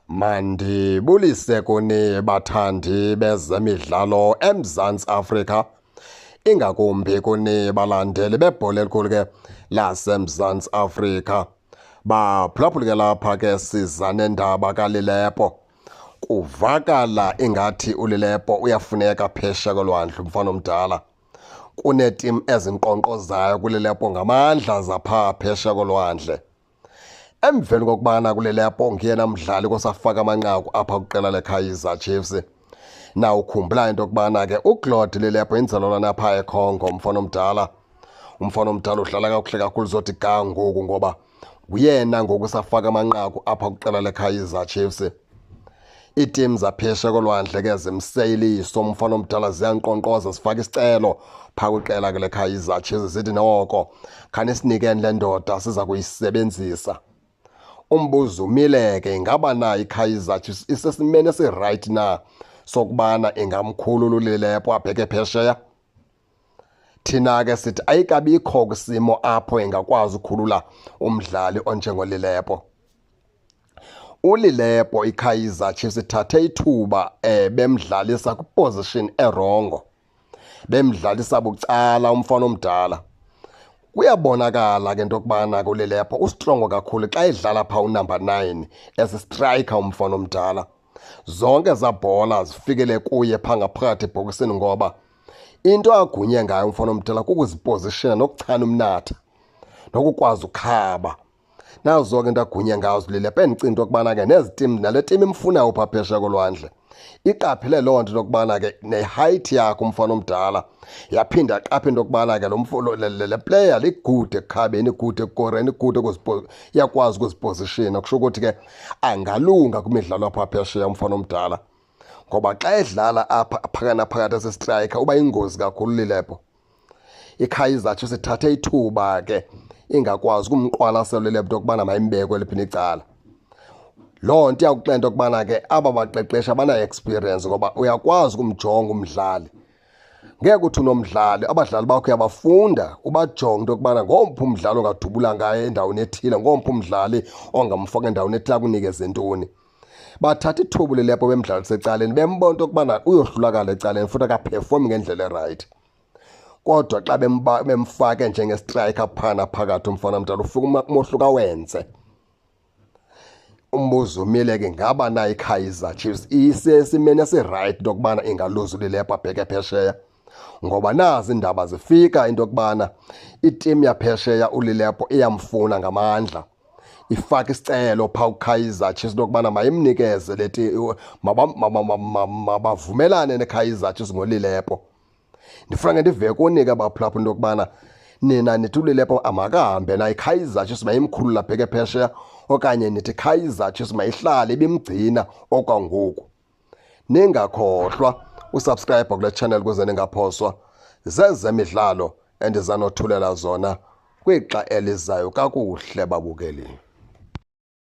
Mandibulise kuni bathandi bezemidlalo eMzantsi Afrika, ingakumbi kuni balandeli bebhola elikhulu ke laseMzantsi Afrika. Baphulaphuli ke lapha ke siza nendaba kaLilepo. Kuvakala ingathi uLilepo uyafuneka phesheya kolwandle, umfana omdala. Kuneetim ezinkqonkqozayo kuLilepo ngamandla zapha phesheya kolwandle. Emveni kokubana kuLilepo nguyena mdlali kosafaka amanqaku apha kwiqela leKaizer Chiefs. Na ukhumbula into yokubana ke uClaude Lilepo inzalelwane apha eCongo, umfana omdala. Umfana omdala udlala kakuhle kakhulu zothi ga ngoku ngoba nguyena ngoku safaka amanqaku apha kwiqela leKaizer Chiefs. Iitim zaphesheya kolwandle ke zimseyiliso umfana omdala, ziyankqonkqoza zifaka isicelo phaa kwiqela ke leKaizer Chiefs, zithi noko khanisinikeni le ndoda siza kuyisebenzisa. Umbuzo umile ke, ingaba na iKaizer Chiefs isesimeni esirayithi na sokubana ingamkhulula uLilepo abheke phesheya? Thina ke sithi ayikabikho kwisimo apho ingakwazi ukhulula umdlali onjengoLilepo. ULilepo iKaizer Chiefs ithathe ithuba bemdlalisa kwiposition erongo, bemdlalisa bucala umfana omdala. Kuyabonakala ke into yokubana kuLilepo ustrongo kakhulu xa edlala phaa unumber 9 as striker umfana omdala. Zonke ezaa bhola zifikele kuye phaa ngaphakathi ebhokisini ngoba into agunye ngayo umfana omdala kukuzipozishina nokuchana umnatha nokukwazi ukhaba. Nazo ke into agunye ngazo uLilepo. Endicinga into yokubana ke nezi tim, nale tim imfunayo phaa phesheya kolwandle iqaphele loo nto into yokubana ke ne-height yakhe umfana omdala, yaphinda yaqapha into yokubana ke le player ligude ekukhabeni, igude ekukoreni, igude iyakwazi ukuzipozishina. Kusho ukuthi ke angalunga kwimidlalo apha phesheya umfana omdala, ngoba xa edlala apha phakathi naphakathi ese-striker uba yingozi kakhulu Lilepo. IKaizer Chiefs ithathe ithuba ke ingakwazi ukumqwalasela uLilepo into yokubana mayimbeke kweliphi icala. Loo nto iyakuxela into yokubana ke aba baqeqeshi abana-experience, ngoba uyakwazi ukumjonga umdlali. Ngeke uthi unomdlali, abadlali bakho uyabafunda, ubajonge into yokubana ngomphi umdlali ongadubula ngaye endaweni ethile, ngomphi umdlali ongamfaka endaweni ethile akunikeze ntoni. Bathatha ithuba uLilepo bemdlalisa ecaleni, bembona into yokubana uyohlulakala ecaleni futhi akaperformi ngendlela erayithi. Kodwa xa bemfake njenge-striker phana phakathi umfana omdala ufika umohluko awenze. Umbuzo umile ke, ngaba na iKaizer Chiefs isesimeni esirayithi into yokubana ingaluza uLilepo abheke phesheya? Ngoba nazi iindaba zifika into yokubana itim yaphesheya uLilepo iyamfuna ngamandla, ifaka isicelo phaa kuKaizer Chiefs into yokubana mayimnikeze le mabavumelane neKaizer Chiefs ngoLilepo. Ndifuna ke ndive kuni ke baphulaphula into yokubana nina nithi uLilepo amakahambe na, iKaizer Chiefs mayimkhulule abheke phesheya, okanye nithi iKaizer Chiefs mayihlale ibimgcina okwangoku. Ningakhohlwa usubscribe kule channel ukuze ningaphoswa zezemidlalo endizanothulela zona kwixa elizayo. Kakuhle babukeli.